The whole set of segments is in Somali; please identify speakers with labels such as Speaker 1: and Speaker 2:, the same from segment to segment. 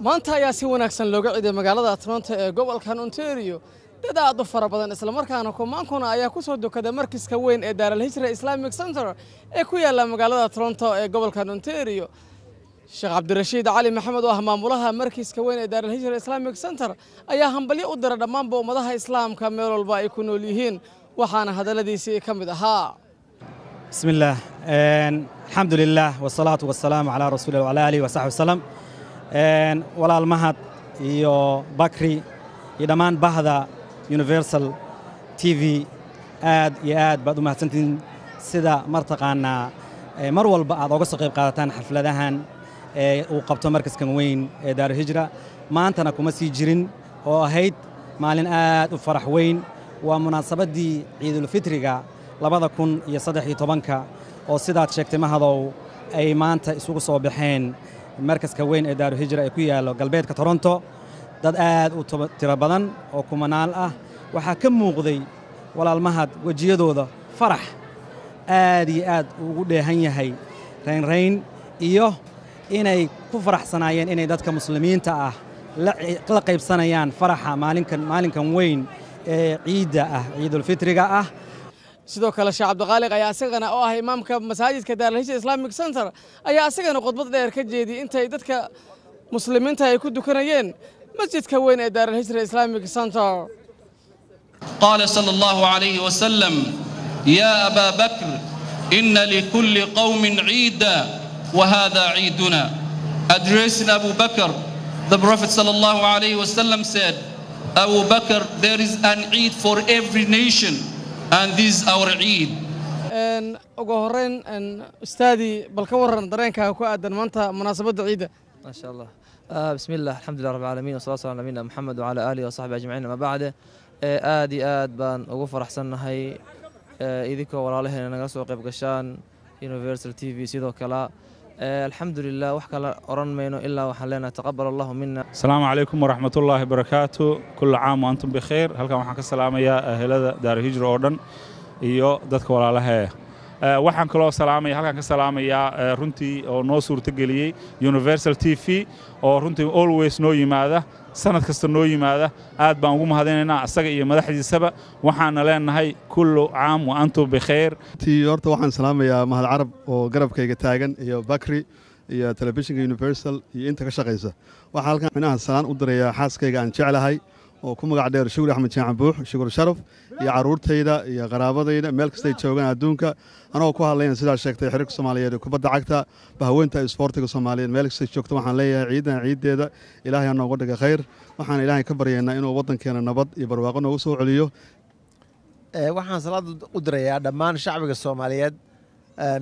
Speaker 1: Maanta ayaa si wanaagsan looga ciiday magaalada Toronto ee gobolkan Ontario. Dad aad u fara badan islamarkaana kumaankuna ayaa ku soo dukaday markiska weyn ee Daaral Hijra Islamic Center ee ku yaala magaalada Toronto ee gobolkan Ontario. Sheekh Cabdirashiid Cali Maxamed oo ah maamulaha markiska weyn ee Daaral Hijra Islamic Center ayaa hambalyo u diray dhammaanba ummadaha islaamka meel walba ay ku nool yihiin, waxaana hadalladiisii ka mid ahaa:
Speaker 2: بسم الله، الحمد لله والصلاة والسلام على رسول الله وعلى آله وصحبه وسلم. Walaal Mahad iyo Bakri iyo dhammaan bahda Universal TV, aad iyo aad baad u mahadsantihiin sida martaqaanaa mar walba aad oga soo qayb qaadataan xafladahan ee uu qabto markaskan weyn ee Daaru Hijra. Maantana kuma sii jirin oo ahayd maalin aad u farax weyn. Waa munaasabaddii Ciidulfitriga 2013-ka oo sidaad sheegtay, Mahadow, ay maanta isugu soo baxeen markaska weyn ee Daaru Hijra ee ku yaallo galbeedka Toronto dad aad u tiro badan oo kumanaal ah. Waxaa ka muuqday, walaal Mahad, wejiyadooda farax aad iyo aad ugu dheehan yahay, raynrayn iyo inay ku faraxsanaayeen inay dadka muslimiinta ah la qaybsanayaan faraxa maalinkan weyn ee ciidda ah, Ciidulfitriga ah.
Speaker 1: Sidoo kale Sheekh Cabdiqaaliq ayaa isagana oo ah imaamka masaajidka Daaral Hijra Islamic Center ayaa isagana khudbad dheer ka jeediyey intay dadka muslimiinta ay ku dukanayeen masjidka weyn ee Daaral Hijra Islamic Center.
Speaker 3: قال صلى الله عليه وسلم: يا أبا بكر، إن لكل قوم عيدا وهذا عيدنا. Addressing Abu Bakr, the Prophet صلى الله عليه وسلم said, "Abu Bakr, there is an Eid for every nation, and this is our Eid."
Speaker 1: Ugu horeyn, ustaadii, bal ka waran dareenkaaga ku aadan maanta munaasabadda ciidda?
Speaker 4: ما شاء الله، بسم الله، الحمد لله رب العالمين، والصلاة والسلام على نبينا محمد وعلى آله وصحبه أجمعين، أما بعد. Aad iyo aad baan ugu faraxsannahay idinkoo walaalaheena naga soo qayb gashaan Universal TV. Sidoo kale, alxamdulilah, wax kale oran mayno ilaa waxaan leenahay تقبل الله منا.
Speaker 5: Asalaamu calaykum waraxmat ullaahi barakaatu. كل عام وأنتم بخير. Halkan waxaan ka salaamayaa ahelada Daaru Hijra oo dhan iyo dadka walaalahee. Waxaan kaloo salaamaya, halkan ka salaamayaa runtii oo noo suurtageliyey Universal TV oo runtii always noo yimaada, sanad kasta noo yimaada. Aad baan ugu mahadinaynaa asaga iyo madaxdiisaba. Waxaana leenahay كل عام وأنتم بخير.
Speaker 6: Tii horta waxaan salaamayaa Mahad Carab oo garabkayga taagan iyo Bakri iyo telefishinka Universal iyo inta ka shaqaysa. Waxaan halkan minaha salaan u dirayaa xaaskayga aan jeclahay oo ku magac dheer Shukur Axmed Jaacan Buux, Shukur Sharaf, iyo carruurtayda iyo qaraabadayda meel kastay joogaan adduunka. Anagoo ku hadlayna, sidaa sheegtay, xiriirka Soomaaliyeed ee kubadda cagta, bahaweynta isboortiga Soomaaliyeed meel kastay joogto, waxaan leeyahay ciidan ciiddeeda Ilaahay ha nooga dhiga khayr. Waxaan Ilaahay ka baryaynaa inuu waddankeena nabad iyo barwaaqo noogu soo celiyo.
Speaker 7: Waxaan salaad u dirayaa dhammaan shacbiga Soomaaliyeed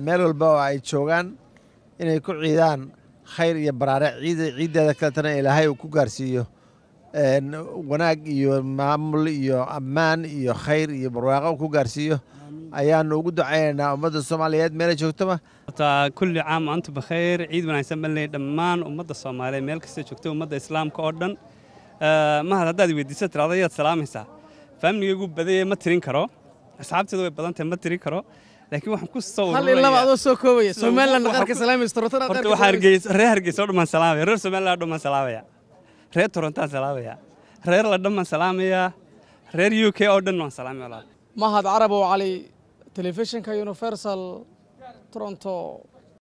Speaker 7: meel walba oo ay joogaan inay ku ciidaan khayr iyo baraare, ciida ciiddeeda kaletana Ilaahay uu ku gaarsiiyo wanaag iyo maamul iyo ammaan iyo khayr iyo barwaaqo uu ku gaarsiiyo ayaanu ugu ducaynaynaa ummadda Soomaaliyeed meelay joogtaba.
Speaker 8: كل عام وأنتم بخير. Ciid wanaagsan baan leeyahay dhammaan ummadda Soomaaliyeed meel kasta joogta, ummadda islaamka oo dhan. Mahad, haddaad weydiiso, tiraada yaad salaamaysaa, faamligaygu badayay, ma tirin karo. Asxaabteedu way badan tahay, ma tirin karo, laakiin waxaan ku soo
Speaker 1: Hal iyo laba adoo soo koobaya. Somaliland qaar ka salaamaysa, Toronto qaar
Speaker 8: Horta
Speaker 1: ka
Speaker 8: waxaa
Speaker 1: salaamaysa.
Speaker 8: Hargeysa, reer Hargeysa oo dhan baan salaamaya, reer Somaliland oo dhan baan salaamaya, reer Torontaan salaamaya, reer London baan salaamaya, reer UK oo dhan waan salaamaya, walaal.
Speaker 1: Mahad Carabow Cali, telefishinka Universal, Toronto.